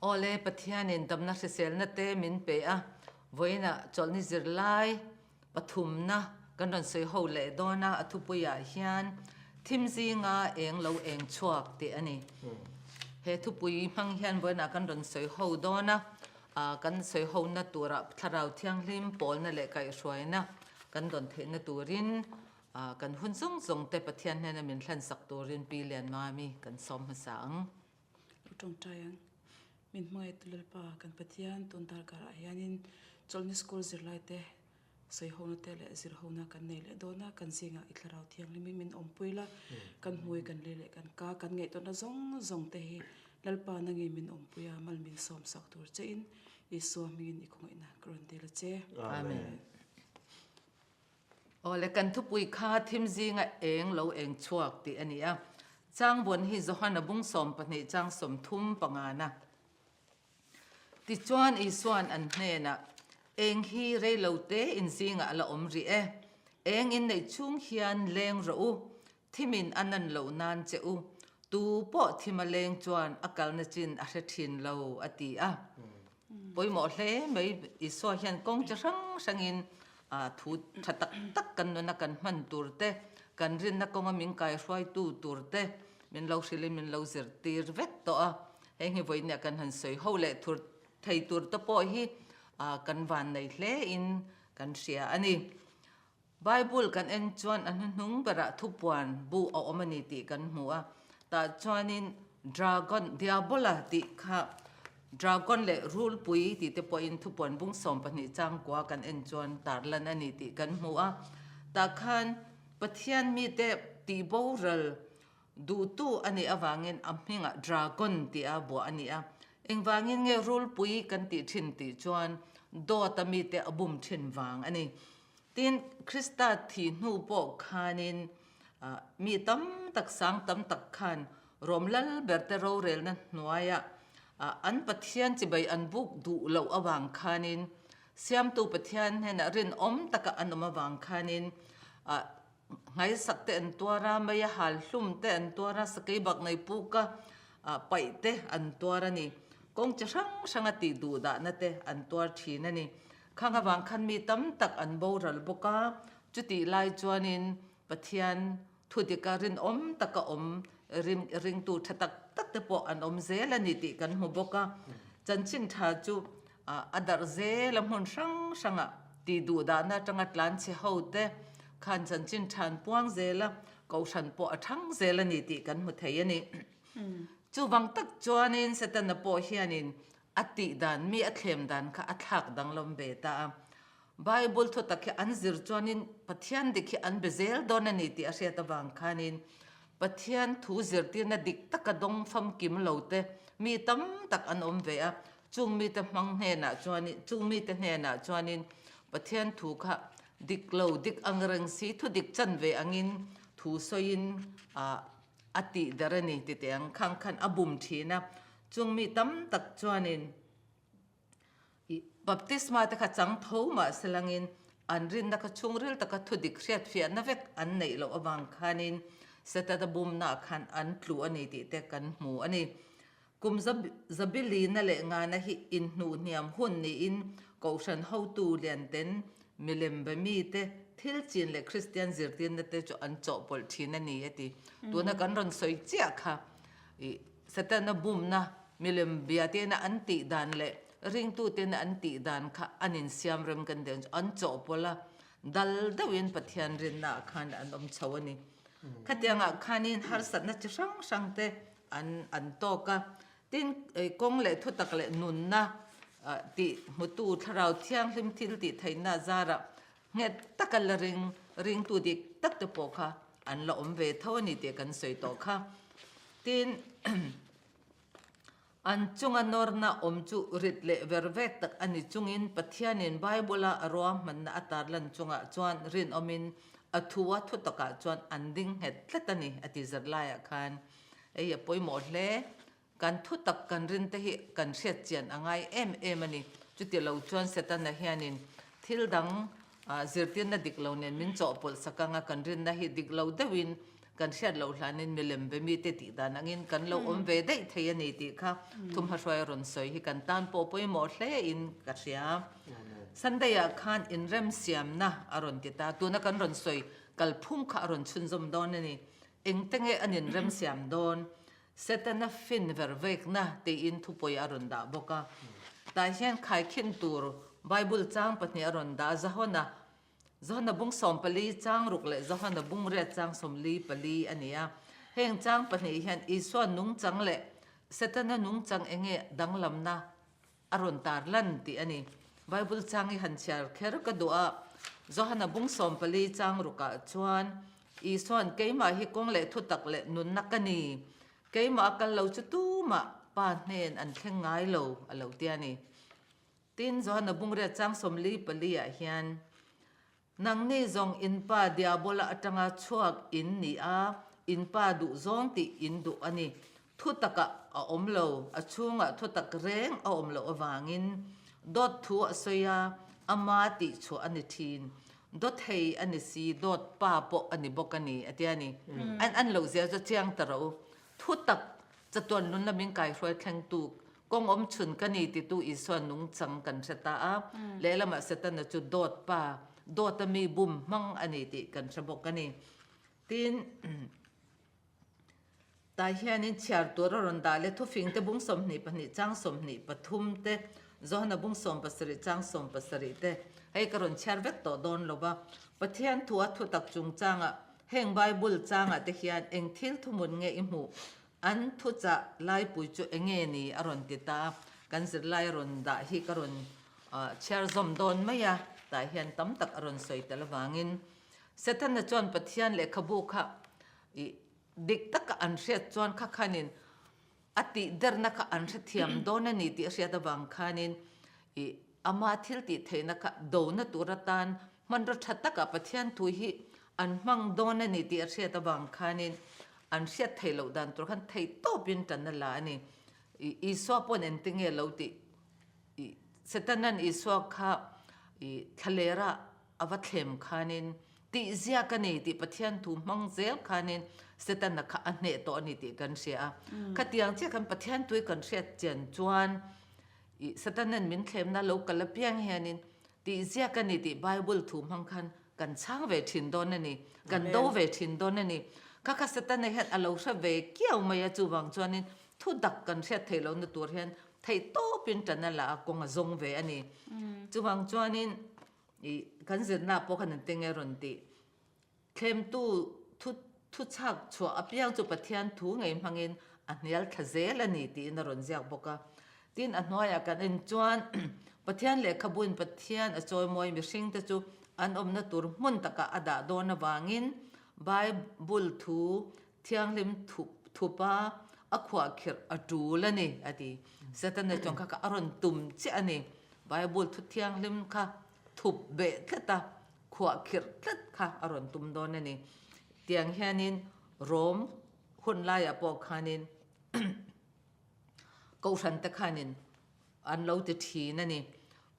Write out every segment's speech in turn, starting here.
Awle, Pathianin damna hriselna te min pe a, vawiinah chawlhni zirlai pathumna kan rawn sawi ho leh dawn a, a thupuiah hian thim zinga eng lo eng chhuak tih a ni. He thupui hmang hian vawiinah kan rawn sawi ho dawn a, kan sawi hona turah Thlarau Thianghlim pawlna leh kaihhruaina kan dawn theihna turin kan hun zawng zawng te Pathian hnena min hlansak turin Pi Lianmami kan sawm hmasa ang. Lo tawngtai ang. Min hmangaihtu Lalpa kan Pathian tun darkarah hianin Chawlhni School zirlaite sawihona te leh zirhona kan nei leh dawn a, kan zingah i Thlarau Thianghlimin min awmpui la, kan hmui kan lei leh kan ka kan ngaihtuahna zawng zawng te hi Lalpa nangin min awmpui a, mal min sawmsak tur chein Isua hmingin i khawngaihna ka rawn dil a che. Amen. Awle, kan thupui kha thim zinga eng lo eng chhuak tih a ni a. Changvawn hi Johana bung 12 chang 35 na. Tichuan Isuan an hnenah, Eng hi rei lo te in zingah a la awm rih e. Eng in neih chhung hian leng rawh u, thimin a nan loh nan che u. Tu pawh thim a leng chuan a kalna chin a hre thin lo, a ti a. Pawimawh hle mai, Isua hian kawng chi hrang hrangin thu tha tak tak kan nuna kan hman tur te, kan rinna kawnga min kaihruaitu tur te min lo hrilhin min lo zirtir vek tawh a. Heng hi vawiin ah kan han sawi ho leh thur thei tur te pawh hi kan vannei hlein kan hria a ni. Bible kan en chuan a hnuhnung berah thupuan bu a awm a ni tih kan hmu a, tah chuanin dragon, diabola tih kha dragon leh rulpui tih te pawhin thupuan bung 12 changkua kan en chuan tarlan a ni tih kan hmu a, tah khan Pathian mite tih boral duhtu a nih avangin a hmingah dragon tih a buah a ni a, engvangin nge rulpui kan tih thin tih chuan dawta mite a bum thin vang a ni. Tin, Krista thih hnu pawh khanin mi tam tak, sang tam tak khan Rom lal berte rorelna hnuaia an Pathian chibai an buk duh loh avang khanin, Siamtu Pathian hnenah rinawm taka an awm avang khanin nghaisak te an tuar a, meia hal hlum te an tuar a, sakei bak nei puka paih te an tuar a ni. Kawng chi hrang hranga tih duh dahna te an tuar thin a ni. Khang avang khan mi tam tak an boral bawk a, chutih lai chuanin Pathian thu dika rinawm taka awm ringtu tha tak tak te pawh an awm zel a ni tih kan hmu bawk a. Chanchin tha chu a darh zel a hmun hrang hrangah tih duh dahna atanga tlan chhe ho te khan chanchin tha an puang zel a, kohhran pawh a thang zel a ni tih kan hmu thei a ni. Chuvang tak chuanin Setana pawh hianin A tih dan, mi a thlem dan kha a thlak danglam ve ta a. Bible thu tak hi an zir chuanin Pathian dik hi an be zel dawn a ni tih a hriat avang khanin Pathian thu zirtirna dik taka dawng famkim lo te mi tam tak an awm ve a. Chung mite hmang hnenah chuanin, chung mite hnenah chuanin Pathian thu kha dik lo, dik ang reng si, thu dik chan ve angin thu sawiin a tih der a ni ti teh ang khang khan a bum thin a. Chung mi tam tak chuanin i baptisma te kha chang tho mah se langin an rinna kha chhungril taka thudik hriatfiahna vek an neih loh avang khanin Setana bumnaah khan an tlu a ni tih te kan hmu a ni. Kum zabilina leh ngana hi inhnuhhniam hun niin Kohhran hotu lianten milem be mite thil chin leh Kristian zirtirna te chu an chawhpawlh thin a ni a ti. Tuna kan rawn sawi chiah kha i Setana bumna milem bia tena an tih dan leh ringtu tena an tih dan kha an insiam rem kan deuh chu an chawhpawlh a, dal deuhin Pathian rinna ah khan an awm chho a ni. Khatiangah khanin harsatna chi hrang hrang te an an tawk a, tin kawng leh thutak leh nunna tih hmutu Thlarau Thianghlim thil tih theihna zarah nghet taka la ring ringtu dik tak te pawh kha an la awm ve tho a ni tih kan sawi tawh kha. Tin, an chunga nawrna awm chu rit leh ver vek tak a ni chungin Pathianin Bible-a a ruahmanna a tarlan chungah chuan rinawmin a thu a thu takah chuan an ding nghet tlat a ni a ti zar laiah khan ei a pawimawh hle. Kan thu tak kan rin te hi kan hriat chian a ngai em em a ni. Chuti lo chuan Setana hianin thil dang zirtirna dik lo nen min chawhpawlh sak anga kan rinna hi dik lo deuhin. Kan hriat loh hlanin milem be mite tih dan angin kan lo awm ve daih thei a ni tih kha thumhma-hruai a rawn sawi hi kan tan pawh pawimawh hlein ka hria. Sunday-ah khan inremsiamna a rawn ti ta, tuna kan rawn sawi kalphung kha a rawn chhunzawm dawn a ni. Engte nge an inremsiam dawn? Setana fin ver vekna tiin thupawi a rawn dah bawk a. Tah hian khaikhin tur Bible chang pahnih a rawn dah a, Zahawna Johana bung 14 chang ruk leh Johana bung riat chang 44 a ni a. Heng chang pahnih hian Isua nungchang leh Setana nungchang eng nge danglamna a rawn tar lan tih a ni. Bible chang hi han chhiar kher ka duh a, Johana bung 14 chang rukah chuan Isua'n keimah hi kawng leh thutak leh nunna ka ni, keimah a kal lo chu tumah Pa hnen an thleng ngai lo a lo ti a ni. Tin, Johana bungriat chang 44 ah hian, Nangni zawng in pa Diabola atanga chhuak in ni a, in pa duh zawng tih in duh a ni. Thu takah a awm lo, a chhungah thu tak reng a awm loh avangin dawt thu a sawi a, ama tih chhuah a ni thin. Dawthei a ni si, dawt pa pawh a ni bawk a ni, a ti a ni. An an loh zia chu chiang ta rawh u. Thu tak chatuan lun lamin kaihruai thlengtu Kawng awm chhun ka ni titu Isua nungchang kan hre ta a, lehlamah Setana chu dawt pa, dawta mi bum hmang a ni tih kan hre bawk a ni. Tin, tai hianin chhiar tur a rawn dah leh thufing te bung 22 chang 23 te, Johana bung 17 chang 17 te, hei ka rawn chhiar vek tawh dawn lo va. Pathian thu a thutak chungchangah heng Bible changah te hian eng thil thuhmun nge i hmuh? An thuchah laipui chu enge ni a rawn ti ta, kan zirlai a rawn dah hi ka rawn chhiar zawm dawn mai a, tah hian tam tak a rawn sawi tel avangin Setana chuan Pathian lehkhabu kha ih dik taka an hriat chuan kha khanin a tihderna kha an hrethiam dawn a ni tih a hriat avang khanin ih ama thil tih theihna kha dona tur atan Hmanraw tha takah Pathian thu hi an hmang dawn a ni tih a hriat avang khanin an hriat theih loh dan tur khan theih tawpin tan a la a ni. Isua pawn engtinge lo tih Setanan Isua kha thlalera a va thlem khanin tih ziak a ni tih Pathian thu hmang zel khanin Setana kha a hneh tawh a ni tih kan hria a. Khatiang chiah khan Pathian tui kan hriat chian chuan Setanan min thlemna lo kal apiang hianin Tih ziak a ni tih Bible thu hmang khan kan chhang ve thin dawn a ni, kan do ve thin dawn a ni. Kha kha Setana hian a lo hre ve kiau mai a, chuvang chuanin thu dak kan hriat theih lohna tur hian theih tawpin tan a la a, kawng a zawng ve a ni. Chuvang chuanin ih kan zirna pawh khan an teng e rawn tih. Thlemtu thu thuchhak chhuah apiang chu Pathian thu ngei hmangin a hnial thla zel a ni tiin a rawn ziak bawk a. Tin, a hnuaiah kan en chuan Pathian lehkhabuin Pathian a chawimawi mihringte chu an awmna tur hmun takah a dah dawn avangin Bible thu thianghlim thupa a khuahkhirh a tul a ni, a ti. Setana chuan kha kha a rawn tum chiah a ni. Bible thu thianghlim kha thup beh tlat a. Khuah khirh tlat kha a rawn tum dawn a ni. Tiang hianin Rom hun laiah pawh khanin Kohhran te khanin an lo ti thin a ni.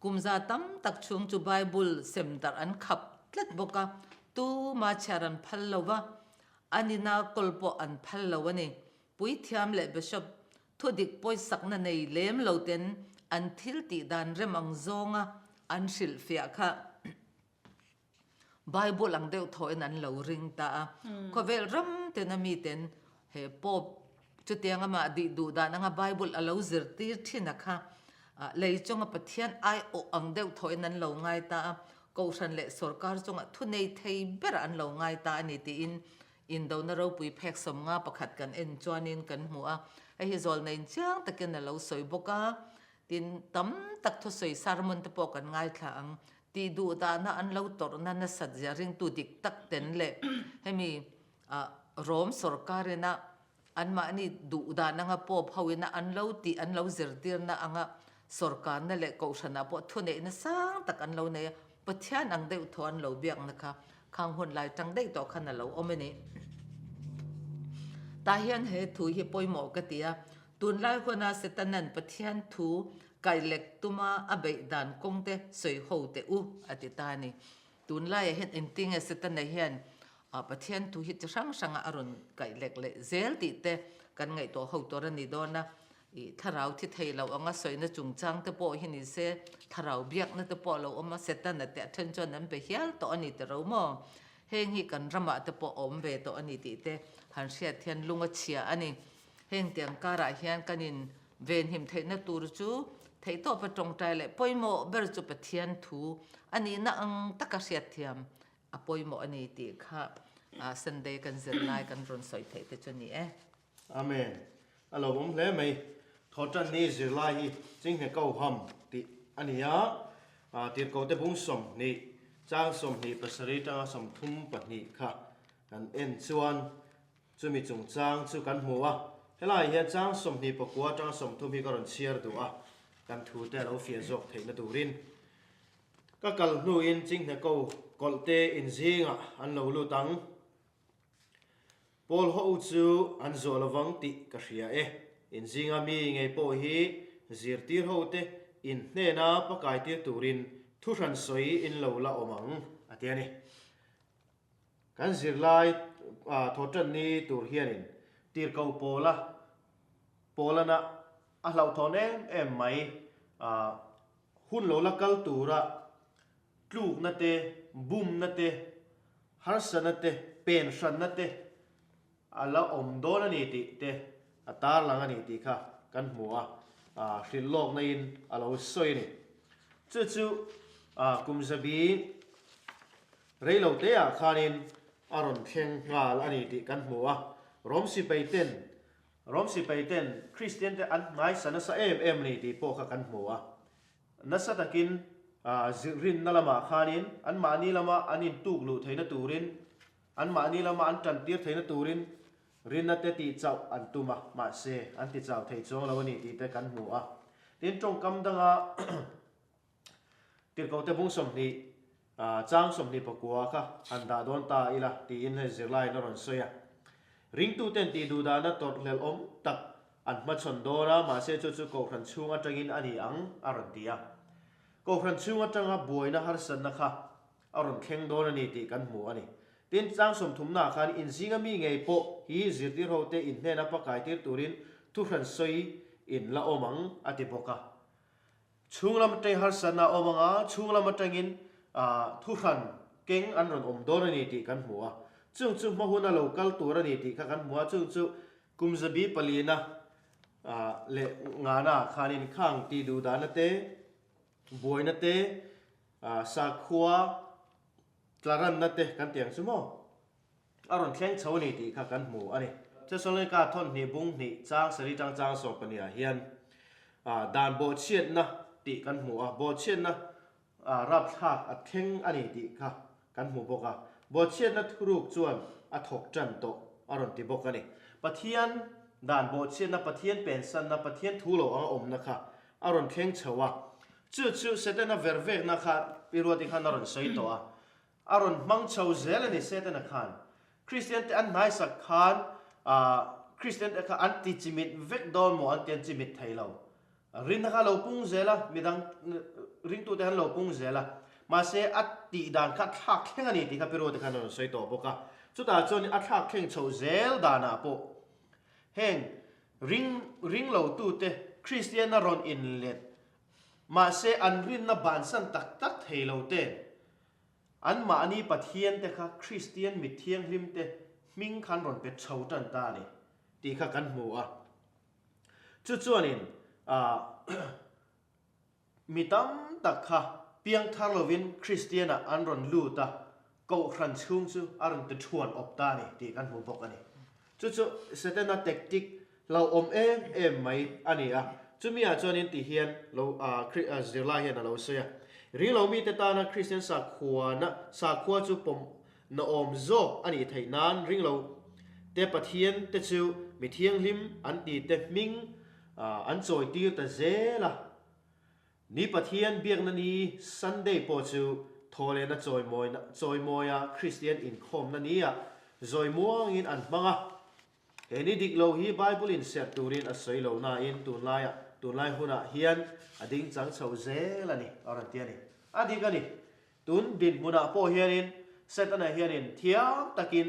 Kum za tam tak chhung chu Bible sem darh an khap tlat bawk a, tuma chhiar an phal lo va, an ina kawl pawh an phal lo a ni. Puithiam leh Bishop Thudik pawisakna nei lem lo ten an thil tih dan rem ang zawnga an hrilhfiah kha Bible ang deuh thawhin an lo ring ta a. Khawvel ram tena miten he Pope chutiang amah dih duh dan anga Bible a lo zirtir thin a kha lei chunga Pathian aiawh ang deuh thawhin an lo ngai ta a, Kohhran leh sorkar chunga thunei thei ber an lo ngai ta a ni tiin Indona ropui phek 51 kan en chuanin kan hmu a, hei hi zawlneiin chiang takin a lo sawi bawk a, tin tam tak thusawi sermon te pawh kan ngaithla ang tih duh dahna an lo tawrhna nasat zia ringtu dik tak ten leh hemi Rom sorkarina anmahni duh dan anga Pope hoina an lo tih an lo zirtirna anga sorkarna leh kohhranah pawh thuneihna sang tak an lo nei a, Pathian ang deuh thaw an lo biakna kha Khang hun lai tang daih tawh khan a lo awm a ni. Tah hian he thu hi pawimawh ka ti a, tunlai huna Setanan Pathian thu kailek tuma a beih dan kawng te sawi ho teh u a ti ta a ni. Tunlaiah hian engtinge Setana hian Pathian thu hi chi hrang hranga a rawn kaih lek leh zel tih te kan ngaihtuah ho tur a ni dawn a. Ih thlarau thi thei lo anga sawina chungchang te pawh hi ni se, thlarau biakna te pawh a lo awm a, Setana te a then chuan an be hial tawh a ni ta ro maw? Heng hi kan ramah te pawh a awm ve tawh a ni tih te han hriat hian lung a chhia a ni. Heng tiang karah hian kan in venhim theihna tur chu theihtawpa tawngtai leh pawimawh ber chu Pathian thu a nihna ang taka hriatthiam a pawimawh a ni tih kha Sunday kan zir lai kan rawn sawi theih te chu a ni e. Amen. A lo awm hle mai. Thawhtan ni zirlai hi Chinghne ko ham tih a ni a, Tirhkote bung 20, chang 27 tanga 32 kha kan en chuan chumi chungchang chu kan hmu a. Helaiah hian chang 29 atanga 30 hi ka rawn chhiar duh a, kan thute a lo fiah zawk theihna turin. Ka kal hnuin Chinghne ko kawlhte inzingah an lo lut ang. Paul ho chu an zawh lovang tih ka hria e. In zinga mi ngei pawh hi zirtir ho te in hnena pakai tir turin thuhran sawi in lo la awm ang, a ti a ni. Kan zirlai thawhtan ni tur hianin tirhkoh Paula Paulana a hlauhthawn em em mai hun lo la kal tura tlukna te, bumna te, harsatna te, pen hranna te a la awm dawn a ni tih te a tarlang a ni tih kha kan hmu a, hrilh lawkna in a lo sawi a ni. Chu chu kum zabi rei lo te ah khanin a rawn thleng nghal a ni tih kan hmu a, Rom sipai ten Rom sipai ten Kristian te an hnaisa nasa em em a ni tih pawh kha kan hmu a. Nasa takin zirhrinna lamah khanin anmahni lama an intuk luh theihna turin, anmahni lama an tantir theihna turin rinna te tih chauh an tum a, mahse an ti chau thei chuang lo a ni tih te kan hmu a. Tin, tawngkam danga tirhkohte bung 20, chang 29 kha han dah dawn ta ila tiin hei zirlaiin a rawn sawi a. Ringtuten tih duhdahna tawrhhlelh awm tak An hmachhawn dawn a, mahse chu chu Kohhran chhung atangin a ni ang, a rawn ti a. Kohhran chhung atanga buaina harsatna kha a rawn thleng dawn a ni tih kan hmu a ni. Tin, tlang sawmthumnaah khan inzinga mi ngei pawh hi zirtir hote inhnena pakaitir turin thuhran sawi in la awm ang, a ti bawk a. Chhung lam atangin harsatna a awm ang a, chhung lam atangin thuhran keng an rawn awm dawn a ni tih kan hmu a. Chung chu hma huna lo kal tur a ni tih kha kan hmu a, chung chu Kum zabi palina leh ngana khanin khang tih duh dahna te, buaina te, sakhua tlaranna te kan ti ang chu maw? A rawn thleng chho a ni tih kha kan hmu a ni. Thesalonika thawn hnih bung hnih chang sarih tang chang sawm pahnih ah hian dan bawhchhiatna tih kan hmu a, bawhchhiatna rapthlak a thleng a ni tih kha kan hmu bawk a, bawhchhiatna thuruk chuan a thawk tan tawh a rawn ti bawk a ni. Pathian dan bawhchhiatna, Pathian pensanna, Pathian thu lo anga awmna kha a rawn thleng chho a, chu chu Setana vervekna kha Pi Ruati khan a rawn sawi tawh a, a rawn hmang chho zel a ni Setana khan. Kristian te an hnaisak khan Kristian te kha an ti chimit vek dawn maw an ti an chimit thei lo. Rinna kha a lo pung zel a, midang ringtute khan lo pung zel a, mahse a tih dan kha a thlak thleng a ni tih kha Pi Ruate khan a rawn sawi tawh bawk a. Chutah chuan a thlak thleng chhoh zel danah pawh heng ring ring lotute Kristiana rawn inlet mahse an rinna bansan tak tak thei lo te, anmahni Pathian te kha Kristian mithianghlim te hming khan rawn pe chho tan ta a ni tih kha kan hmu a. Chu chuanin mi tam tak kha piangthar lovin Kristianah an rawn lut a, Kohhran chhung chu a rawn ti thuan awp ta a ni tih kan hmu bawk a ni. Chu chu Setana tactic hlauhawm em em mai a ni a, chumi-ah chuanin ti hian lo zirlai hian a lo sawi a, Ringlo mite tana Kristian sakhuana sakhua chu pawm Na awm zawk a nih theih nan ringlo te Pathian te chu mi thianghlim an ti te hming an chawi tir ta zel a. Ni Pathian biakna ni Sunday pawh chu thawhlehna chawimawina chawimawia Kristian inkhawmna ni ah zawi muangin an hmang a. He ni dik lo hi Bible in serh turin a sawi lo nain tunlaiah tunlai hunah hian a ding chang chho zel a ni a rawn ti a ni. A dik a ni. Tun dinhmunah pawh hianin Setana hianin thiam takin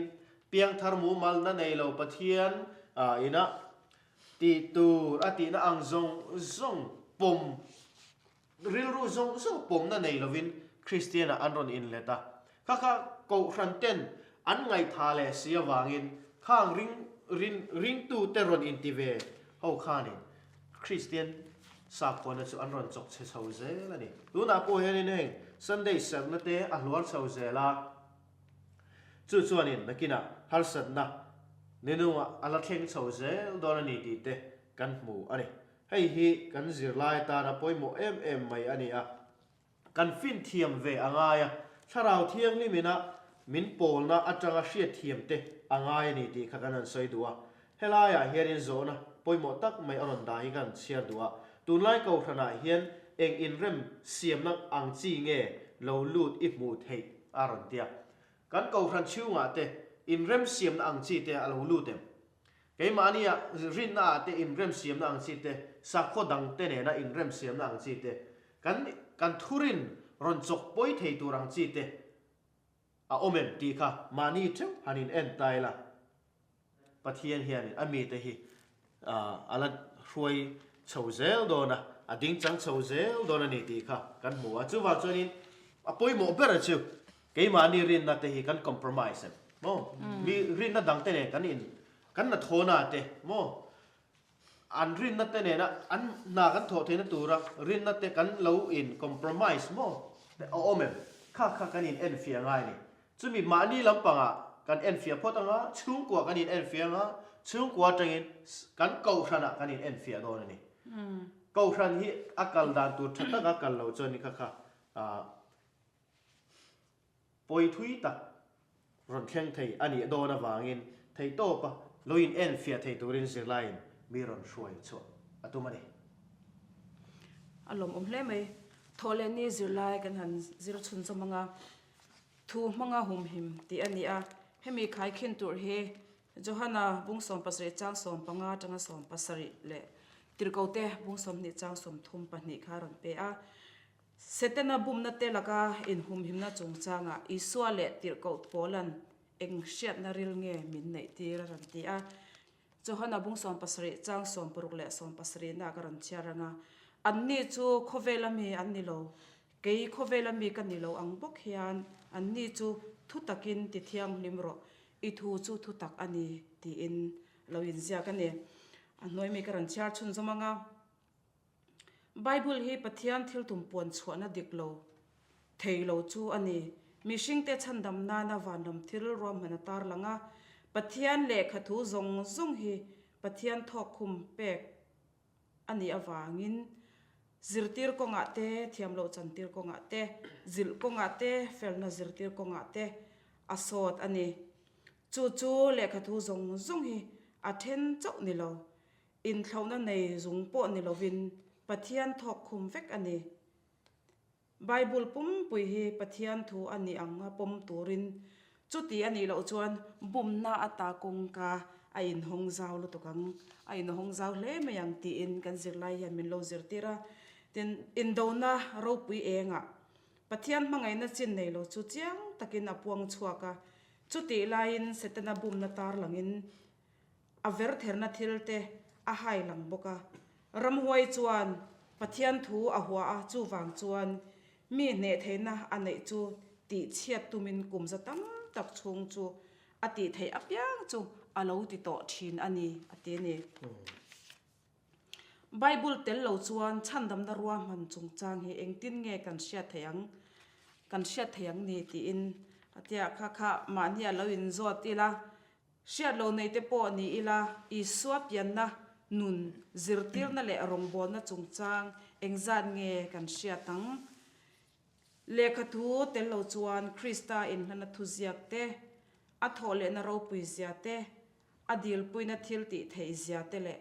piangthar mumalna nei lo Pathian ina tih tur a tihna ang zawng zawng pawm rilru zawng zawng pawmna nei lovin Kristianah an rawn inlet a. Kha kha Kohhran ten an ngaihtha leh si avangin khang ring rin ringtute rawn inti ve ho khanin Kristian sakhuana chu an rawn chawk chhe chho zel a ni. Tunah pawh hianin heng Sunday serhna te a hluar chho zel a, chu chuanin nakinah harsatna ninungah a la thleng chho zel dawn a ni tih te kan hmu a ni. Hei hi kan zirlai atana pawimawh em em mai a ni a. Kan finthiam ve a ngai a, Thlarau Thianghlimina min pawlna atanga hriatthiam te a ngai a ni tih kha kan han sawi duh a. Helaiah hianin zawhna pawimawh tak mai a rawn dah hi kan chhiar duh a. Tunlai Kohhranah hian eng inrem siamna ang chi nge lo lut i hmuh theih a rawn ti a. Kan Kohhran chhungah te inrem siamna ang chi te a lo lut em? Keimahnia rinna ah te inremsiamna ang chi te, sakhaw dang te nena inremsiamna ang chi te, kan kan thurin rawn chawk pawi thei tur ang chi te a awm em tih kha mahni theuh han in en ta ila. Pathian hianin a mite hi a la hruai chho zel dawn a, a dingchang chho zel dawn a ni tih kha kan hmu a. Chuvang chuanin a pawimawh ber chu Keimahni rinna te hi kan compromise em maw? Mi rinna dang te nen kan in kan na thawna te maw? An rinna te nena an hna kan thawh theihna tura rinna te kan lo in compromise maw? A awm em? Kha kha kan in enfiah ngai a ni. Chumi mahni lampangah kan enfiah phawt anga, chhungkua kan in enfiah anga, chhungkua atangin kan kohhranah kan in enfiah dawn a ni. Kohhran hi a kal dan tur tha taka kal lo chuan kha kha Pawi thui tak rawn thleng thei a nih dawn avangin theihtawpa lo in enfiah thei turin zirlaiin mi rawn hruai chhuah a tum a ni. A lawmawm hle mai. Thawh leh ni zirlai kan han zir chhunzawm anga thu hmanga humhim tih a ni a. Hemi khaikhin tur hi Johana bung 70 chang 15 atanga 70 leh Tirhkote bung 20 chang 32 kha a rawn pe a. Setana bumna te laka inhumhimna chungchangah Isua leh Tirhkoh Paula'n eng hriatna ril nge min neihtir a rawn ti a. Johana bung 70 chang 60 leh 70 na ka rawn chhiar ang a, Anni chu khawvela mi an ni lo, kei khawvela mi ka ni lo ang bawk hian anni chu thu takin ti thianghlim rawh, i thu chu thu tak a ni, tiin lo inziak a ni. A hnuai mi ka rawn chhiar chhunzawm ang a. Bible hi Pathian thil tum puan chhuahna dik lo thei lo chu a ni. Mihringte chhandam nana vanram thil ruahman a tarlang a, Pathian lehkha thu zawng zawng hi Pathian thawkkhum pek a nih avangin zirtir kawngah te, thiamloh chantir kawngah te, zilh kawngah te, felna zirtir kawngah te a sawt a ni. Chu chu lehkha thu zawng zawng hi a then chauh ni lo. Inthlauhna nei zung pawh ni lovin Pathian thawk khum vek a ni. Bible pumpui hi Pathian thu a nih ang a pawm turin chuti a nih loh chuan bumna ata kawngka a inhawng zau lutuk ang, a inhawng zau hle mai ang tiin kan zirlai hian min lo zirtir a. Tin, indona ropui engah Pathian hmangaihna chin nei lo chu chiang takin a puang chhuak a, chutih laiin Setana bumna tarlangin A vertherna thil te a hai lang bawk a. Ramhuai chuan Pathian thu a hua a, chuvang chuan mi hneh theihna a neih chu tih chhiat tumin kum za tam tak chhung chu a tih theih apiang chu a lo ti tawh thin a ni, a ti a ni. Bible tel lo chuan chhandamna ruahman chungchang hi engtin nge kan hriat theih ang, kan hriat theih ang ni tiin a tia kha kha mahni a lo inzawt ila. Hriat lo nei te pawh ni ila, Isua pianna nun zirtirna leh rawngbawlna chungchang engzat nge kan hriat ang? Lehkha thu tel lo chuan Krista inhlana thuziak te, a thawhlehna ropui zia te, a dilpuina thil tih theih zia te leh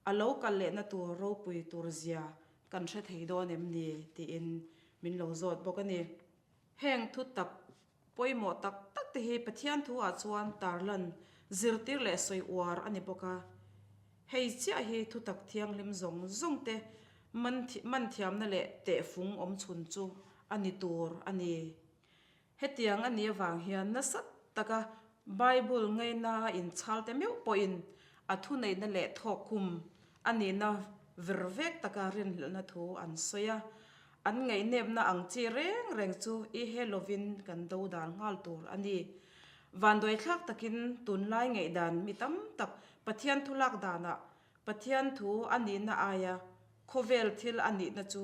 a lo kal lehna tur ropui tur zia kan hre thei dawn em ni tiin min lo zawt bawk a ni. Heng thu tak Pawimawh tak tak te hi Pathian thu ah chuan tarlan, zirtir leh sawi uar a ni bawk a. Hei chiah hi thutak thianghlim zawng zawng te man man thiamna leh tehfung awm chhun chu a ni tur a ni. Hetiang a nih avang hian nasa taka Bible ngaina inchhal te meuh pawhin a thuneihna leh thawkkhum a nihna vir vek taka rinhlelhna thu an sawi a. An ngaihnepna ang chi reng reng chu i he lovin kan do dan nghal tur a ni. Vanduaithlak takin tunlai ngaihdan mi tam tak Pathian thu lak danah Pathian thu a nihna aia khawvel thil a nihna chu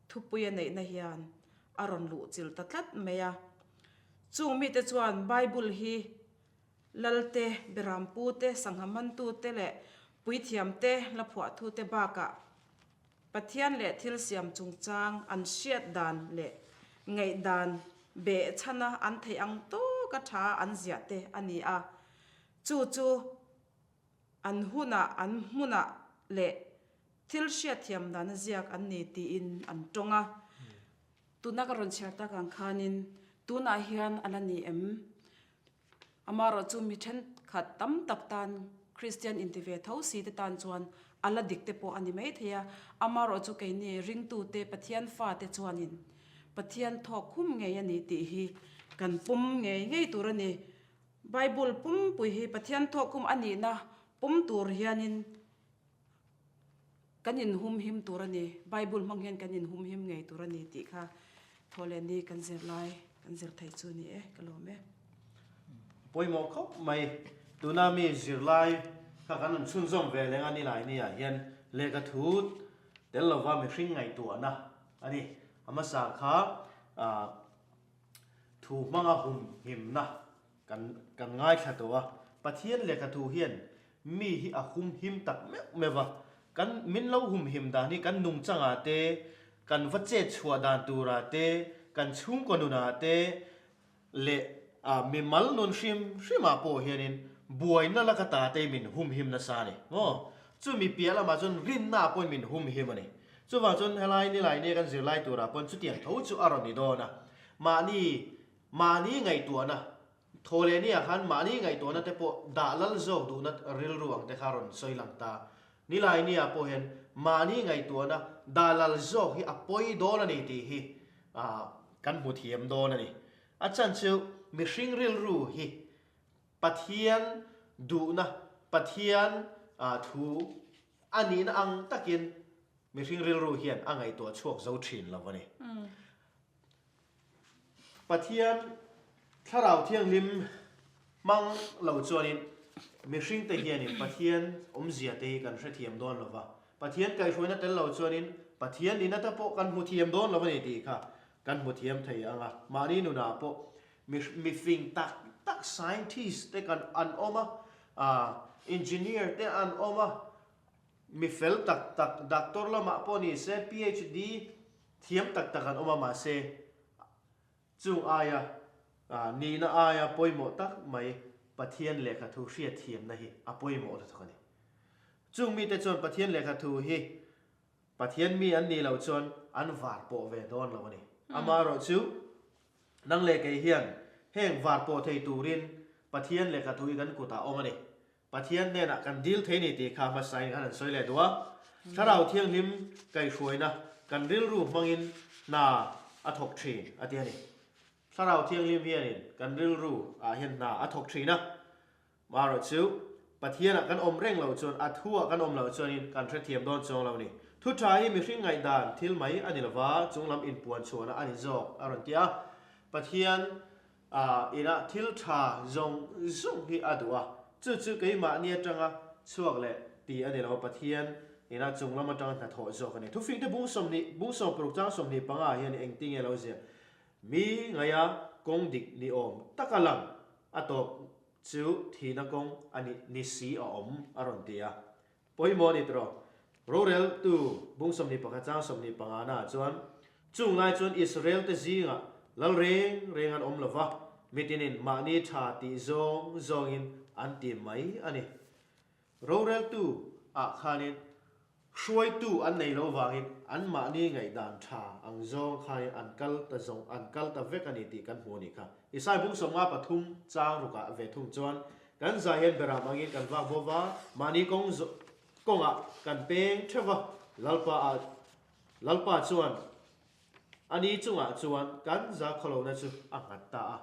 thupui a neihna hian a rawn luh chilh ta tlat mai a. Chung mite chuan Bible hi Lalte, Berampute, Sangha mantute leh Puithiamte la phuahtute bakah Pathian leh thil siam chungchang an hriat dan leh ngaihdan behchhana an theih ang tawka tha an ziah te a ni a. Chu chu an hunah, an hmunah leh thil hriatthiam dana ziak an ni tiin an tawng a. Tuna ka rawn chhiar tak ang khanin tunah hian a la ni em? Amaherawh chu mi thenkhat tam tak tan Kristian inti ve tho si te tan chuan a la dik te pawh a ni mai thei a. Amaherawh chu keini ringtute Pathian fate chuanin Pathian thawk khum ngei a ni tih hi kan pawm ngei ngei tur a ni. Bible pumpui hi Pathian thawk khum a nihna pawm tur hianin Kan inhumhim tur a ni, Bible hmang hian kan inhumhim ngei tur a ni tih kha Thawhlehni kan zir lai kan zir thei chu ni e, ka lawm e. Pawimawh khawp mai, tuna mi zirlai kha kan rawn chhunzawm ve leng a ni lai ni ah hian lehkha thu tel lova mihring ngaihtuahna a ni. A hmasa kha thu hmanga humhimna kan kan ngaithla tawh a, Pathian lehkha thu hian Mi hi a humhim tak meuh meuh va, kan min lo humhim dan hi kan nungchangah te, kan va chet chhuah dan turah te, kan chhungkaw nunah te leh a mimal nun hrim hrimah pawh hianin buaina laka ta te min humhim nasa a ni maw? Chumi piah lamah chuan rinna pawhin min humhim a ni. Chuvang chuan helai nilai nia kan zirlai turah pawhin chutiang tho chu a rawn ni dawn a, mahni mahni ngaihtuahna Thawhlehniah khan mahni ngaihtuahna te pawh dah lal zawk duhna rilru ang te kha rawn sawi lang ta. Nilainiah pawh hian mahni ngaihtuahna dah lal zawk hi a pawi dawn a ni tih hi kan hmu thiam dawn a ni. A chan chu mihring rilru hi Pathian duhna, Pathian thu a nihna ang takin mihring rilru hian a ngaihtuah chhuak zo thin lo a ni. Pathian Thlarau Thianghlim hmang lo chuanin mihringte hianin Pathian awmzia te hi kan hrethiam dawn lo va, Pathian kaihhruaina tel lo chuanin Pathian nihna te pawh kan hmu thiam dawn lo a ni tih kha kan hmu thiam thei ang a. Mahni nunah pawh mifing tak tak scientist te kan an awm a, engineer te an awm a, mi fel tak tak doctor lamah pawh ni se PHD Thiam tak tak an awm a mahse chung aia nihna aia pawimawh tak mai Pathian lehkha thu hriatthiamna hi a pawimawh lutuk a ni. Chung mite chuan Pathian lehkha thu hi Pathian mi an nih loh chuan an var pawh ve dawn lo a ni. Amaherawhchu nang leh kei hian heng var pawh thei turin Pathian lehkha thu hi kan kutah a awm a ni. Pathian hnenah kan dil thei ni tih kha hmasain khan an sawi leh duh a. Thlarau Thianghlim kaihhruaina kan rilru hmangin hna a thawk thin a ti a ni. Thlarau Thianghlim hianin kan rilru ah hian hna a thawk thin a. Marawh chu Pathianah kan awm reng loh chuan a thuah kan awm loh chuanin kan hrethiam dawn chuang lo a ni. Thu tha hi mihring ngaihdan thil mai a ni lova chunglam inpuan chhuahna a ni zawk a rawn ti a. Pathian A inah thil tha zawng zawng hi a duh a, chu chu keimahni atanga chhuak leh ti a ni lo, Pathian inah chung lam atanga hnathawh zawk a ni. Thufingte bung 20, bung 60 chang 25 ah hian engtin nge lo ziah? Mi ngaia kawng dik ni awm taka lang a tawp chu thihna kawng a ni ni si a awm a rawn ti a. Pawimawh a ni tawh. Roreltu bung 21 chang 25 naah chuan, Chung lai chuan Israel-te zingah lal reng reng an awm lo va, mitinin mahni tha tih zawng zawngin an ti mai a ni. Roreltu ah khanin hruaitu an nei lo vangin an mahni ngaihdan tha ang zawng khanin an kal ta zawng an kal ta vek a ni tih kan hmu a nih kha. Isai bung 53 chang rukah ve thung chuan Kan zai hian beram angin kan vak bo va, mahni kawng kawngah kan peng theuh va, Lalpa ah Lalpa chuan Ani chungah chuan kan zakhawlohna chu a nghat ta a.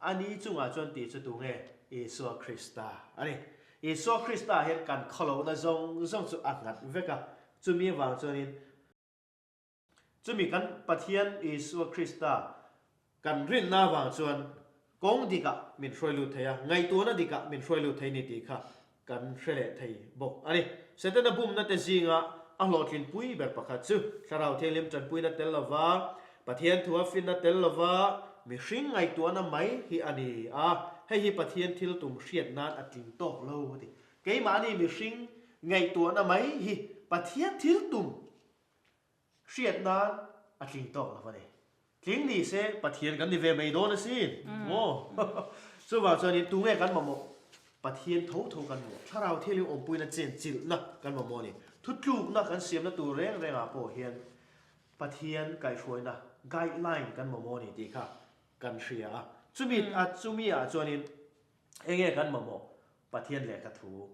Ani chungah chuan tih chu tunge? Isua Krista a ni. Isua Krista hian kan khawlohna zawng zawng chu a nghat vek a. Chumi avang chuanin Chumi kan Pathian Isua Krista kan rinna avang chuan kawng dikah min hruai lut thei a, ngaihtuahna dikah min hruai lut thei ni tih kha kan hre leh thei bawk a ni. Setana bumna te zinga a hlawhtlin pui ber pakhat chu Thlarau Thianghlim tanpuina tel lova, Pathian thua finna tel lova mihring ngaihtuahna mai hi a ni a, hei hi Pathian thil tum hriat nan a tling tawk lo a ti. Keimahni mihring ngaihtuahna mai hi Pathian thil tum Hriat nan a tling tawk lo a ni. Tling ni se Pathian kan ni ve mai dawn asin maw? Chuvang chuanin tunge kan mamawh? Pathian tho tho kan mamawh. Thlarau thianghlim awmpuina chen chilhna kan mamawh a ni. Thutlukna kan siamna tur reng rengah pawh hian Pathian kaihhruaina, guideline, kan mamawh a ni tih kha kan hria a. Chumi a chumi ah chuanin enge kan mamawh? Pathian lehkha thu.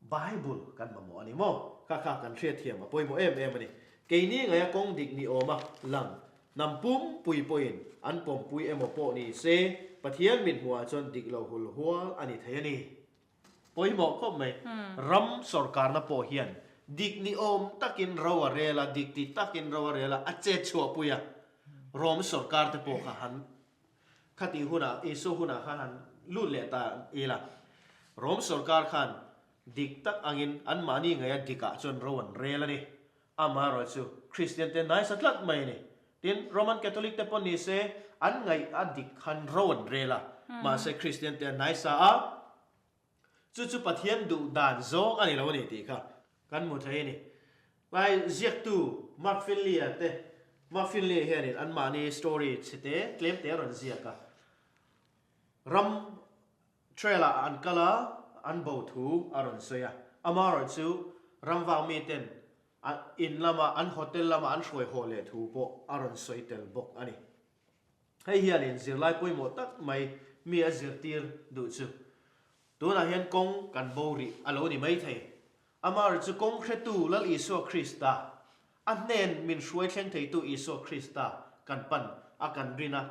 Bible kan mamawh a ni maw? Kha kha kan hriatthiam a pawimawh em em a ni. Keini ngaia kawng dik ni awma lang hnam pumpui pawhin an pawmpui emaw pawh ni se, Pathian mit hmuhah chuan dik lo hul hual a ni thei a ni. Pawimawh khawp mai. Ram sawrkarna pawh hian dik ni awm takin ro a rel a, dik ti takin ro a rel a, a chet chhuahpui a. Rom sawrkar te pawh kha han Khatih hunah, Isua hunah khan han lut leh ta ila, Rom sorkar khan dik tak angin anmahni ngaia dikah chuan ro an rel a ni. Amaherawh chu Kristian te naisa tlat mai a ni. Tin, Roman Catholic te pawh ni se an ngaih a dik khan ro an rel a, mahse Kristian te an naisa a, Chu chu Pathian duh dan zawng a ni lo a ni tih kha kan hmu thei a ni. Lai ziaktu Mark Finley-a te, Mark Finley hianin anmahni story chhete tlemte a rawn ziak a. Ram trail-ah an kal a, an bo thu a rawn sawi a. Amaherawhchu ramvang miten in lama an hotel lama an hruai haw leh thu pawh a rawn sawi tel bawk a ni. Hei hianin zirlai pawimawh tak mai mi a zirtir duh chu tunah hian kawng kan bo rih a lo ni mai thei. Amaherawhchu chu kawng hretu Lal Isua Krista, a hnen min hruai thleng theitu Isua Krista kan pan a kan rin a,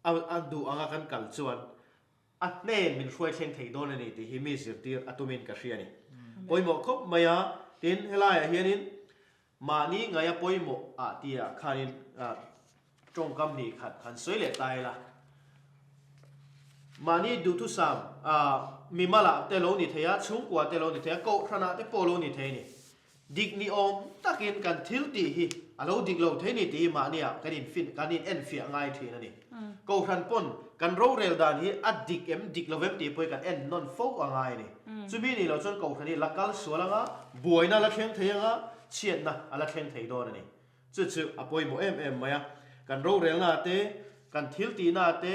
a duh anga kan kal chuan a hnen min hruai thleng thei dawn a ni tih hi mi zirtir a tumin ka hria a ni. Pawimawh khawp mai a, tin helaiah hianin Mahni ngaia pawimawh ah tia khanin tawngkam hnih khat han sawi leh ta ila. Mahni duhthusam mimalah te lo ni thei a, chhungkua te lo ni thei a, kohhranah te pawh lo ni thei a ni. Dik ni awm takin kan thil tih hi a lo dik lo thei ni tih hi mahniah kan infin kan inenfiah ngai thin a ni. Kohhran pawn kan rorel dan hi a dik em dik lo em tih pawh hi kan en nawn fo a ngai a ni. Chumi nih loh chuan kohhran hi la kal sual anga, buaina a la thleng thei anga, chhiatna a la thleng thei dawn a ni. Chu chu a pawimawh em em mai a. Kan rorelna te, kan thil tihna te,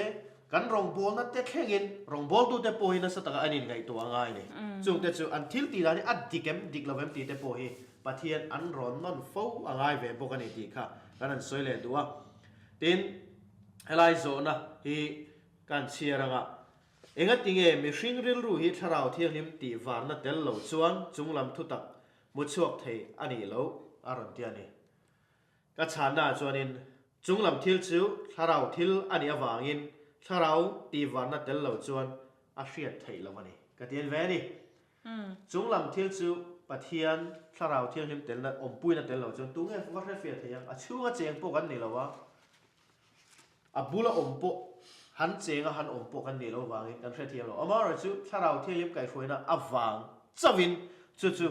kan rawngbawlna te thlengin rawngbawltute pawh hi nasa taka an inngaihtuah a ngai a ni. Chungte chu an thil tih dan hi a dik em dik lo em tih te pawh hi Pathian an rawn nawn fo a ngai ve bawk a ni tih kha kan han sawi leh duh a. Tin, helai zawhna hi kan chhiar anga engatinge mihring rilru hi Thlarau Thianghlim tih varna tel lo chuan chunglam thutak hmu chhuak thei a nih loh a rawn ti a ni. Ka chhanna ah chuanin chunglam thil chu Thlarau thil a nih avangin Thlarau tih varna tel lo chuan a hriat theih loh a ni ka ti ve a ni. Chunglam thil chu Pathian Thlarau Thianghlim telna awmpuina tel lo chuan tunge va hrefiah thei ang? A chhunga cheng pawh kan ni lo a, a bula awm pawh han chenga han awm pawh kan nih loh vangin kan hrethiam lo. Amaherawhchu Thlarau Thianghlim kaihhruaina avang chauhin chu chu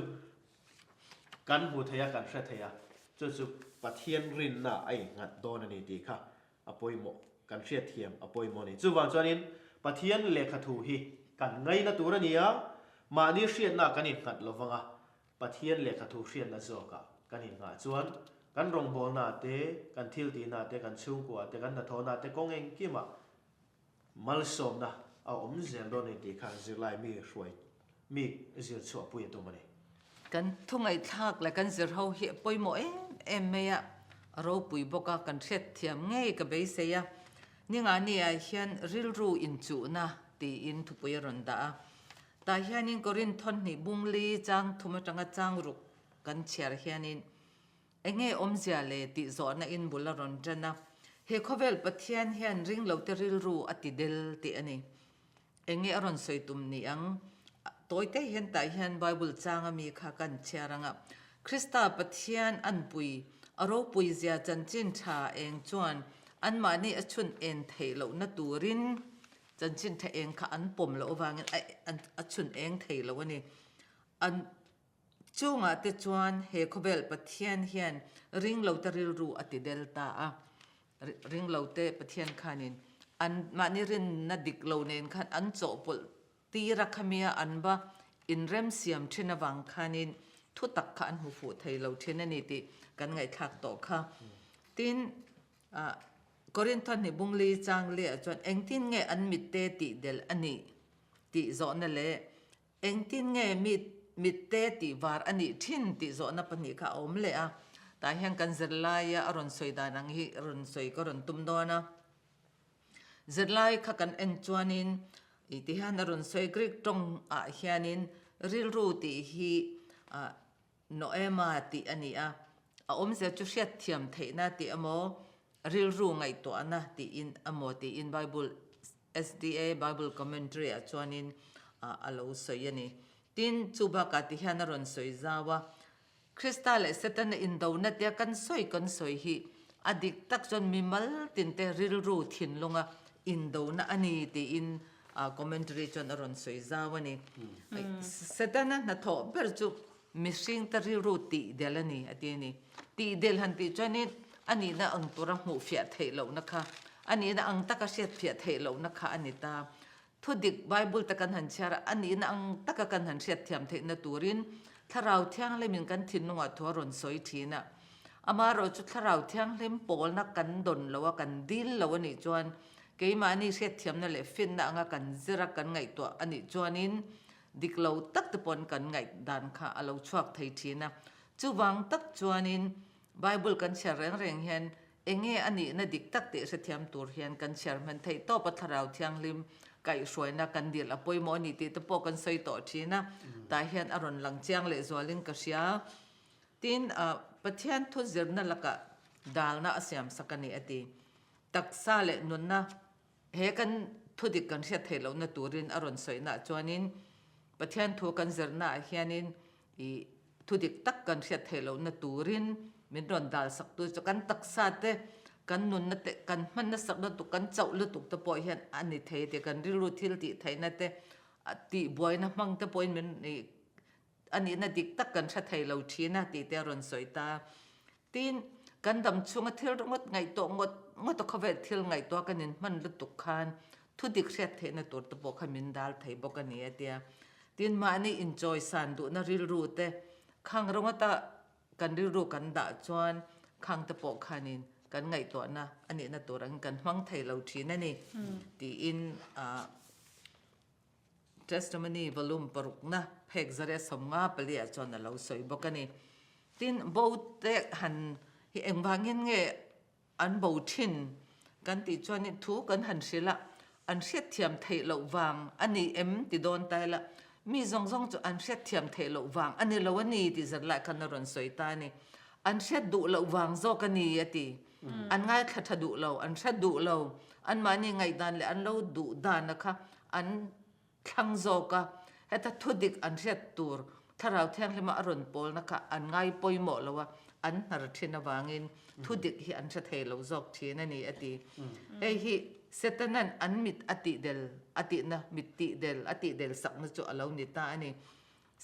kan hmu thei a, kan hre thei a, chu chu Pathian rinna a innghat dawn a ni tih kha a pawimawh, kan hriatthiam a pawimawh a ni. Chuvang chuanin Pathian lehkha thu hi kan ngaina tur a ni a, mahni hriatna kan innghat lo vang a, Pathian lehkha thu hriatna zawkah kan innghah chuan kan rawngbawlna te, kan thiltihna te, kan chhungkua te, kan hnathawhna te kawng engkimah malsawmna a awm zel dawn a ni tih kha zirlai mi hruai mi zir chhuahpui a tum a ni. Kan thu ngaihthlak leh kan zir ho hi a pawimawh em em mai a, a ropui bawk a, kan hriatthiam ngei ka beisei a. Ningani-ah hian rilru inchuhna tiin thupui a rawn dah a. Tah hianin Korinth thawnhnih bungli chang thum atanga chang ruk kan chhiar hianin. Enge awmzia le tih zawhna in bul a rawn ṭan a, he khawvel Pathian hian ringlote rilru a ti del tih a ni. Enge a rawn sawi tum ni ang? Tawite hian tah hian Bible chang a mi kha kan chhiar ang a, Krista Pathian anpui a ropui zia chanchin tha eng chuan anmahni a chhun en theih lohna turin chanchin tha eng kha an pawm loh avangin a chhun eng thei lo a ni. An Chungah te chuan he khawvel Pathian hian ringlote rilru a ti del ta a. Ringlote Pathian khanin an mahni rinna dik lo nen khan an chawhpawlh tir a khamia an va inremsiam thin avang khanin thutak kha an hmu fuh thei lo thin a ni tih kan ngaihthlak tawh kha. Tin, Korintho hnih bungli changli ah chuan engtin nge an mitte tih del a nih tih zawhna leh Engtin nge mi mitte tih var a nih thin tih zawhna pahnih kha a awm leh a, tah hian kan zirlaia a rawn sawi dan ang hi rawn sawi ka rawn tum dawn a. Zirlai kha kan en chuanin ih ti hian a rawn sawi Greek tawng ah hianin rilru tih hi ah Noema tih a ni a, a awmzia chu hriatthiam theihna tih emaw rilru ngaihtuahna tiin emaw tiin Bible SDA Bible Commentary ah chuanin a lo sawi a ni. Tin, chu bakah ti hian a rawn sawi zau a, Krista leh Setana indona tia kan sawi kan sawi hi a dik tak chuan mimal tinte rilru thinlunga indona a ni tiin commentary chuan a rawn sawi zau a ni. Setana hnathawh ber chu Mihringte rilru tih del a ni, a ti a ni. Tih del han tih chuanin a nihna ang tura hmuh fiah theih lohna kha, a nihna ang taka hriat fiah theih lohna kha a ni ta. Thudik Bible te kan han chhiar a, a nihna ang taka kan han hriat thiam theihna turin Thlarau Thianghlimin kan thinlungah thu a rawn sawi thin a. Amaherawhchu Thlarau Thianghlim pawlna kan dawn lo a, kan dil lo a nih chuan keimahni hriatthiamna leh finna anga kan zir a, kan ngaihtuah a nih chuanin Dik lo tak te pawn kan ngaih dan kha a lo chhuak thei thin a. Chuvang tak chuanin Bible kan chhiar reng reng hian enge a nihna dik tak tih hrethiam tur hian kan chhiar hman theih tawp a Thlarau Thianghlim kaihhruaina kan dil a pawimawh a ni tih te pawh kan sawi tawh thin a. Tah hian a rawn lang chiang leh zualin ka hria. Tin, Pathian thu zirna lakah dalna a siam sak a ni a ti. Taksa leh nunna He kan thudik kan hriat theih lohna turin a rawn sawihnaah chuanin Pathian thu kan zirnaah hianin ih thudik tak kan hriat theih lohna turin min rawn dal sak tu chu kan taksa te kan nunna te kan hman nasak lutuk kan chauh lutuk te pawh hian a ni thei tih kan rilru thil tih theihna te tih buaina hmang te pawhin min ih a nihna dik tak kan hre thei lo thin a tih te a rawn sawi ta. Tin, kan dam chhunga thil ringawt ngaihtuah ngawt ngawt a khawvel thil ngaihtuah kan inhman lutuk khan thudik hriat theihna tur te pawh kha min dal thei bawk a ni a tia. Tin, mahni inchawisan duhna rilru te khang ringawta kan rilru kan dah chuan khang te pawh khanin kan ngaihtuahna a nihna tur angin kan hmang thei lo thin a ni tiin ah Testimony volume parukna phek zaria 50 paliah chuan a lo sawi bawk a ni. Tin, bo te han hi engvangin nge an bo thin kan tih chuanin thu kan han hrilh a, an hriatthiam theih loh vang a ni em ti dawn ta ila, mi zawng zawng chu an hriatthiam theih loh vang a ni lo a ni tih zat lai khan a rawn sawi ta a ni. An hriat duh loh vang zawk a ni a ti. An ngaithla tha duh lo, an hre duh lo, anmahni ngaihdan leh an lo duh dana kha an thlang zawk a, heta thudik an hriat tur Thlarau Thianghlima a rawn pawlna kha an ngai pawimawh lo a, an hnar thin avangin thudik hi an hre thei lo zawk thin a ni a ti. Hei hi Setanan an mit a tihdel a tihna, mit tihdel a tihdel sakna chu a lo ni ta a ni.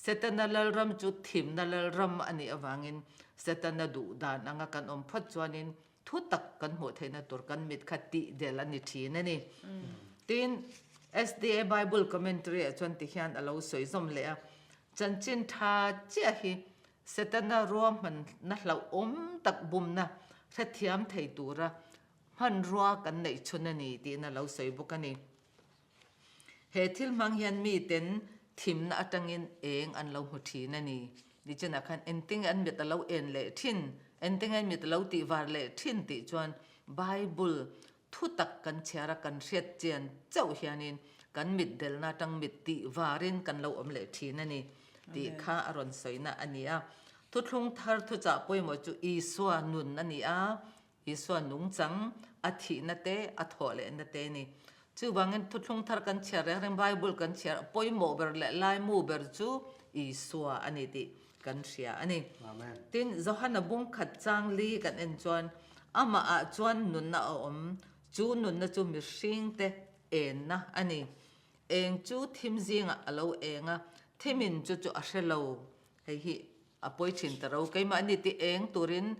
Setana lalram chu thimna lalram a nih avangin Setana duh dan anga kan awm phawt chuanin thu tak kan hmuh theihna tur kan mit kha tih del a ni thin a ni. Tin, SDA Bible Commentary ah chuan tihian a lo sawi zawm leh a, Chanchin tha chiah hi Setana ruahmanna hlauhawm tak bumna hrethiam thei tura hmanrua kan neih chhun a ni tiin a lo sawi bawk a ni. He thil hmang hian miten thimna atangin eng an lo hmu thin a ni. Nichinah khan engtinge an mit a lo en leh thin, engtinge an mit a lo tih var leh thin tih chuan Bible thu tak kan chhiar a kan hriat chian chauh hianin kan mit delna atang mit tih varin kan lo awm leh thin a ni tih kha a rawn sawina a ni a. Thuthlung thar thuchah pawimawh chu Isua nun a ni a, Isua nungchang, a thihna te, a thawh lehna te a ni. Chuvangin thuthlung thar kan chhiar reng reng, Bible kan chhiar a pawimawh ber leh laimu ber chu Isua a ni tih kan hria a ni. Tin, Johana bung khat chang li kan en chuan amahah chuan nunna a awm, chu nunna chu mihringte enna a ni. Eng chu thim zingah a lo eng a, thimin chu chu a hre lo. Hei hi a pawi thin ta ro. Keimahni ti eng turin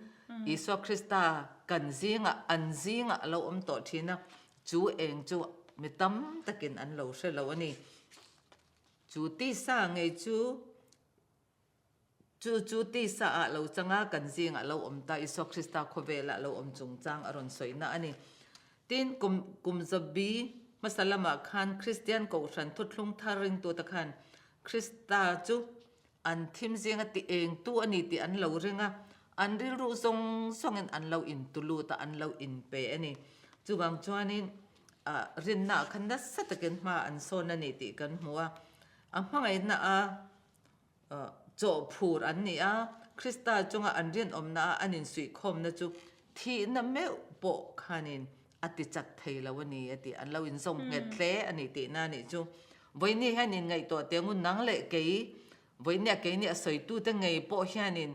Isua Krista kan zingah, an zingah a lo awm tawh thin a, chu eng chu mi tam takin an lo hre lo a ni. Chu tisa ngei chu Chu chu tisa ah lo changa kan zingah lo awm ta Isua Krista khawvelah lo awm chungchang a rawn sawina a ni. Tin, kum kum zabi hmasa lamah khan Kristian Kohhran thuthlung thar ringtute khan Krista chu an thim zinga ti engtu a ni tih an lo ring a, an rilru zawng zawngin an lo intulut a, an lo inpe a ni. Chuvang chuanin rinna ah khan nasa takin hma an sawn a ni tih kan hmu a, a hmangaihna a Chawhphur an ni a, Krista chunga an rinawmna a an insuihkhawmna chu thihna meuh pawh khanin a ti chat thei lo a ni a ti. An lo inzawm nghet hle a ni tihna a nih chu. Vawiini hian inngaihtuah teh ngun nang leh kei, vawiinia keini a sawitute ngei pawh hianin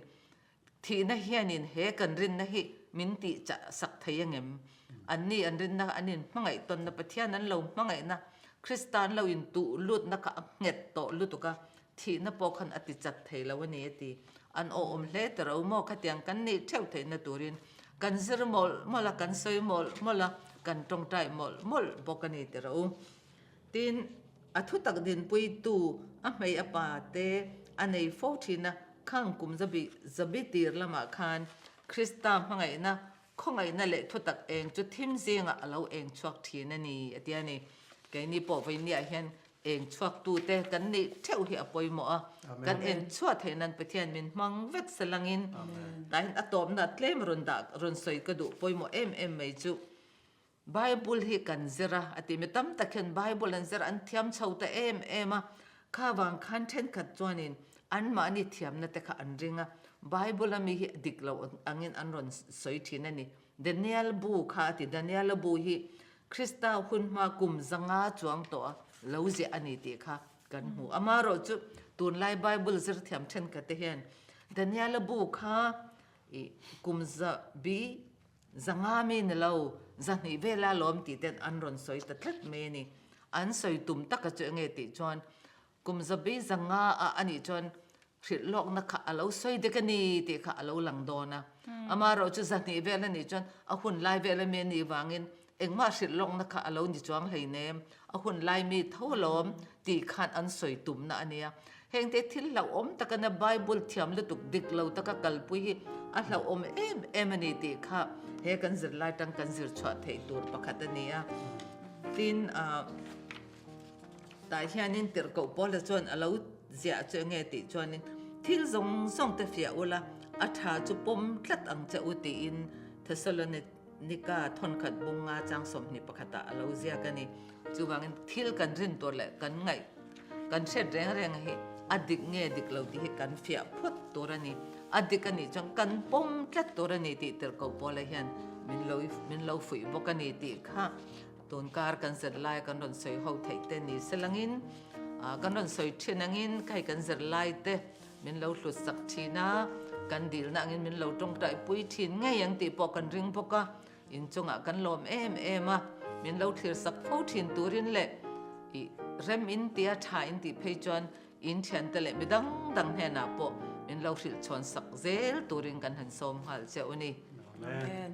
Thihna hianin he kan rinna hi min tih chah sak thei angem? Anni an rinna an inhmangaih tawnna, Pathian an lo hmangaihna, Krista an lo intuh lutna kha a nghet tawh lutuk a, thihna pawh khan a ti chat thei lo a ni a ti. An awhawm hle ta ro maw? Khatiang kan nih theuh theihna turin kan zir mawlh mawlh a, kan sawi mawlh mawlh a, kan tawngtai mawlh mawlh bawk a ni ti ro. Tin, a thutak dinpuitu a hmei a pa te a nei fo thin a, khang kum zabi zabi tir lamah khan Krista hmangaihna, khawngaihna leh thutak eng chu thim zingah a lo eng chhuak thin a ni, a ti a ni. Keini pawh vawinia hian eng chhuaktute kan nih theuh hi a pawimawh a, kan en chhuah theih nan Pathian min hmang vek salangin tah hian a tawpna tlem rawn dah rawn sawi ka duh pawimawh em em mai chu. Bible hi kan zir a, a ti. Mi tam tak hian Bible an zir a, an thiam chho ta em em a. Kha vang khan thenkhat chuanin anmahni thiamna te kha an ring a, Bible a mi hi dik lo angin an rawn sawi thin a ni. Daniel bu kha a ti. Daniela bu hi Krista hun hma kum zanga chuang tawh a lo ziah a ni tih kha kan hmu. Amaherawh chu tunlai Bible zir thiam thenkhat te hian Daniela bu kha i kum zabi Zanga mi ni lo, zahnih vela lawm tih ten an rawn sawi ta tlat mai a ni. An sawi tum taka chu enge tih chuan kum zabi zanga ah a nih chuan hrilh lawkna kha a lo sawi dek a ni tih kha a lo lang dawn a. Amaherawh chu zahnih vel a nih chuan a hun lai vel ami a nih vangin engmah hrilh lawkna kha a lo ni chuang hleinem, a hun lai mi tho alawm tih khan an sawi tumna a nia. Hengte thil hlauhawm taka na Bible thiam lutuk dik lo taka kalpui hi a hlauhawm em em a ni tih kha he kan zirlai tang kan zir chhuah theih tur pakhat a ni a. Tin, tah hianin tirhkoh Paula chuan a lo ziah chu enge tih chuanin thil zawng zawng te fiah ula a tha chu pawm tlat ang che u tiin Thessalonic Nika thawnkhat bunga chang 21 ah a lo ziak a ni. Chuvangin thil kan rin tur leh kan ngaih, kan hriat reng reng hi a dik nge dik lo tih hi kan fiah phawt tur a ni. A dik a nih chuan kan pawm tlat tur a ni tih tirhkoh Paula hian min lo min lo fuih bawk a ni tih kha tunkar kan zirlai kan rawn sawi ho theih te ni selangin kan rawn sawi thin angin ka hei kan zirlai te Min lo hlut sak thin a, kan dilna angin min lo tawngtai pui thin ngei ang tih pawh kan ring bawk a, inchungah kan lawm em em a, min lo thlir sak fo thin turin leh i rem in tia tha in tih phei chuan in thiante leh mi dang dang hnenah pawh min lo hrilh chhawn sak zel turin kan han sawm nghal che u ni. Amen.